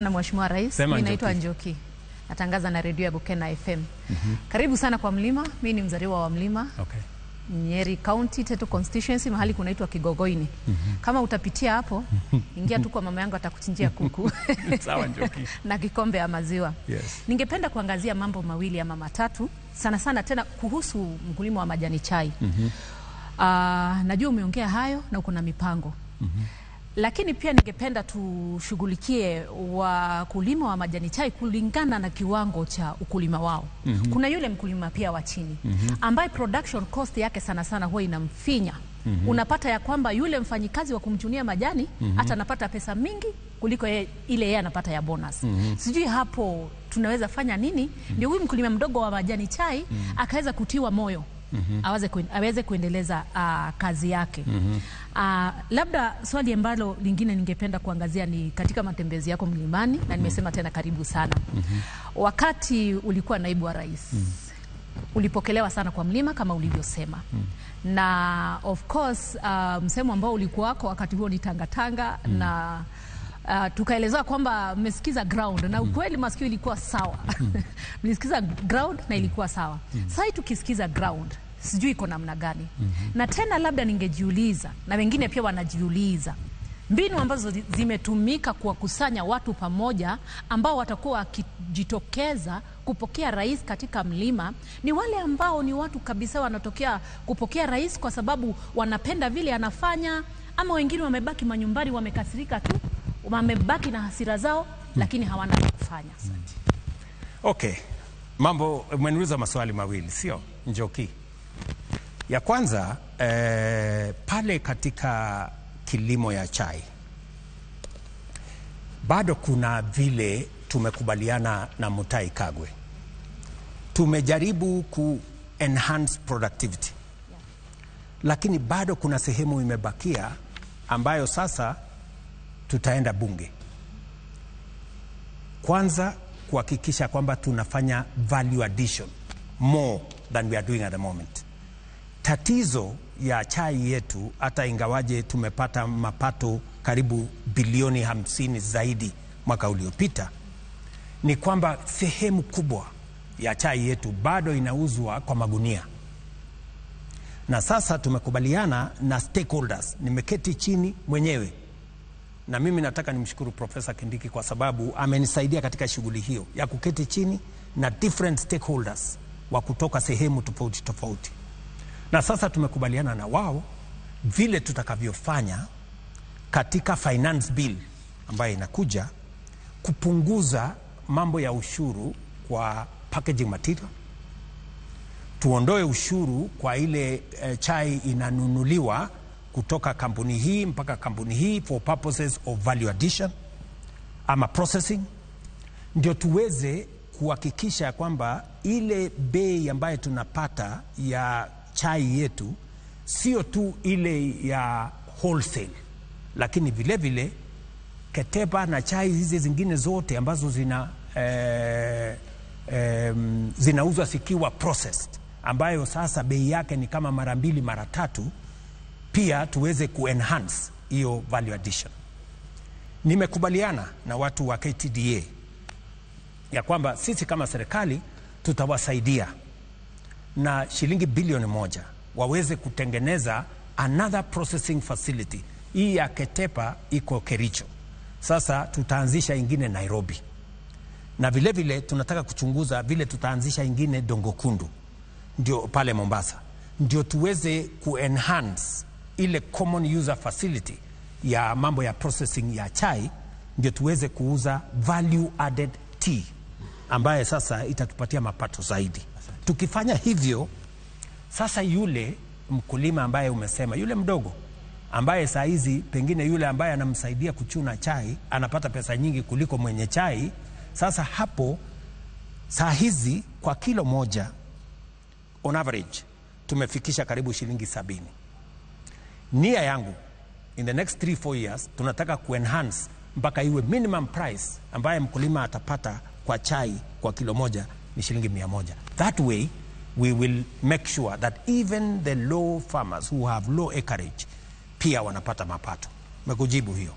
Na Mheshimiwa Rais, Sema mimi naitwa Njoki. Njoki, natangaza na redio ya Bukena FM. Karibu sana kwa Mlima. Mimi ni mzaliwa wa Mlima, Nyeri County, Tetu constituency, mahali kunaitwa Kigogoini. Kama utapitia hapo, ingia tu kwa mama yangu atakuchinjia kuku Sawa Njoki. na kikombe ya maziwa. Yes. Ningependa kuangazia mambo mawili ama matatu sana sana tena kuhusu mkulima wa majani chai. Najua umeongea hayo na uko na mipango. Lakini pia ningependa tushughulikie wakulima wa majani chai kulingana na kiwango cha ukulima wao. Kuna yule mkulima pia wa chini ambaye production cost yake sana sana huwa inamfinya. Unapata ya kwamba yule mfanyikazi wa kumchunia majani hata anapata pesa mingi kuliko ile yeye anapata ya bonus. Sijui hapo tunaweza fanya nini ndio huyu mkulima mdogo wa majani chai akaweza kutiwa moyo aweze kuendeleza kazi yake. Labda swali ambalo lingine ningependa kuangazia ni katika matembezi yako mlimani, na nimesema tena karibu sana. Wakati ulikuwa naibu wa rais, ulipokelewa sana kwa mlima kama ulivyosema. Na of course msemo ambao ulikuwako wakati huo ni tangatanga na tukaelezewa kwamba mmesikiza ground na ukweli masikio ilikuwa sawa. Mlisikiza ground na ilikuwa sawa. Sasa hii tukisikiza ground sijui iko namna gani. Na tena labda ningejiuliza na wengine pia wanajiuliza mbinu ambazo zimetumika kuwakusanya watu pamoja ambao watakuwa wakijitokeza kupokea rais katika mlima ni wale ambao ni watu kabisa wanatokea kupokea rais kwa sababu wanapenda vile anafanya, ama wengine wamebaki manyumbani wamekasirika tu, wamebaki na hasira zao, lakini hawana la kufanya. Okay. Mambo umeniuliza maswali mawili, sio Njoki? Ya kwanza pale katika kilimo ya chai bado kuna vile tumekubaliana na Mutahi Kagwe, tumejaribu ku enhance productivity, lakini bado kuna sehemu imebakia ambayo sasa tutaenda bunge kwanza kuhakikisha kwamba tunafanya value addition more than we are doing at the moment. Tatizo ya chai yetu, hata ingawaje tumepata mapato karibu bilioni 50 zaidi mwaka uliopita, ni kwamba sehemu kubwa ya chai yetu bado inauzwa kwa magunia. Na sasa tumekubaliana na stakeholders, nimeketi chini mwenyewe na mimi nataka nimshukuru Profesa Kindiki kwa sababu amenisaidia katika shughuli hiyo ya kuketi chini na different stakeholders wa kutoka sehemu tofauti tofauti, na sasa tumekubaliana na wao vile tutakavyofanya katika finance bill ambayo inakuja kupunguza mambo ya ushuru kwa packaging material, tuondoe ushuru kwa ile chai inanunuliwa kutoka kampuni hii mpaka kampuni hii for purposes of value addition ama processing, ndio tuweze kuhakikisha kwamba ile bei ambayo tunapata ya chai yetu sio tu ile ya wholesale, lakini vile vile Ketepa na chai hizi zingine zote ambazo zinauzwa zikiwa processed, ambayo sasa bei yake ni kama mara mbili mara tatu, pia tuweze kuenhance hiyo value addition. Nimekubaliana na watu wa KTDA ya kwamba sisi kama serikali tutawasaidia na shilingi bilioni 1 waweze kutengeneza another processing facility. Hii ya Ketepa iko Kericho, sasa tutaanzisha ingine Nairobi, na vile vile tunataka kuchunguza vile tutaanzisha ingine Dongokundu, ndio pale Mombasa, ndio tuweze kuenhance ile common user facility ya mambo ya processing ya chai, ndio tuweze kuuza value added tea ambaye sasa itatupatia mapato zaidi. Tukifanya hivyo sasa, yule mkulima ambaye umesema, yule mdogo ambaye saa hizi pengine yule ambaye anamsaidia kuchuna chai anapata pesa nyingi kuliko mwenye chai. Sasa hapo saa hizi kwa kilo moja on average tumefikisha karibu shilingi 70. Nia yangu in the next 3-4 years tunataka kuenhance mpaka iwe minimum price ambaye mkulima atapata kwa chai kwa kilo moja ni shilingi 100. That way we will make sure that even the low farmers who have low acreage pia wanapata mapato. Mekujibu hiyo.